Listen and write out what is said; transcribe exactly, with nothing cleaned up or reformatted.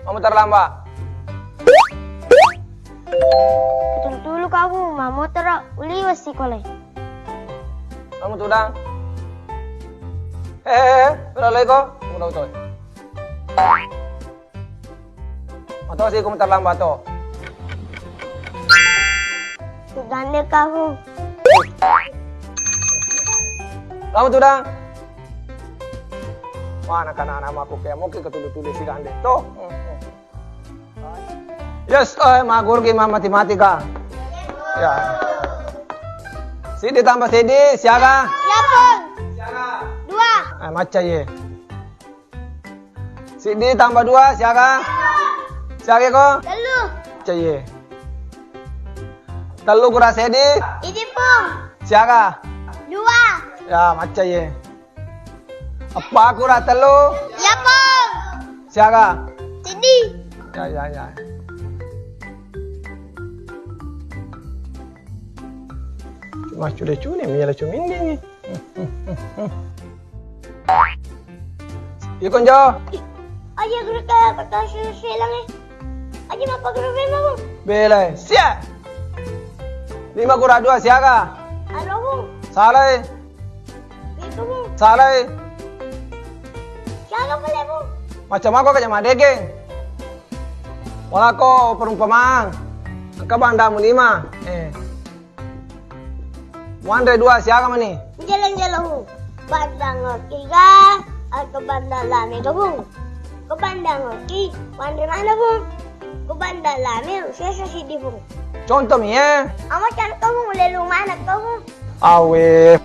Mamutar lamba. Tulu-tulu kamu, mamotoro, uliwes sikole. Kamu tudang. Hehehe, berapa lagi kok? Udah, udah. Oto si ku mutar lamba to. Gande kamu. Kamu tudang. Wah, anak-anak aku kayak mungkin ketulu-tulu si gande to. Yes, eh, magur ki ma matematika. Ya. Sidi tambah sidi, siaga? Yapung. Dua. Eh, macca ye. Sidi tambah dua, siaga? Siaga ko? Tellu. Macca ye. Tellu kura sidi? Idi pung. Siaga? Dua. Ya, macca ye. Eppa kura tellu? Yapung. Siaga? Sidi. Ya, ya, ya. Cuma cule-cule, miyala cumindingi. Iko njo. Aja guru ke kota silang eh. Aja apa guru memang. Bela, sia. Lima kura dua, siaga? Alo, Bung. Salah eh. Itu, Bung. Salah eh. Siaga pale, Bung? Macam aku kayak madegeng. Walako perumpamaan. Engka bandamu lima. Eh. Muanre dua, siaga mani? Jalan-jalan, Bung. Bandang oki ga, atau bandang lame ga, Bung? Ke bandang oki, wanre mana, Bung? Ke bandang lame, sesa sidi, Bung. Contoh mi, eh? Ama contoh, Bung, lelu mana kau, Bung? Awe.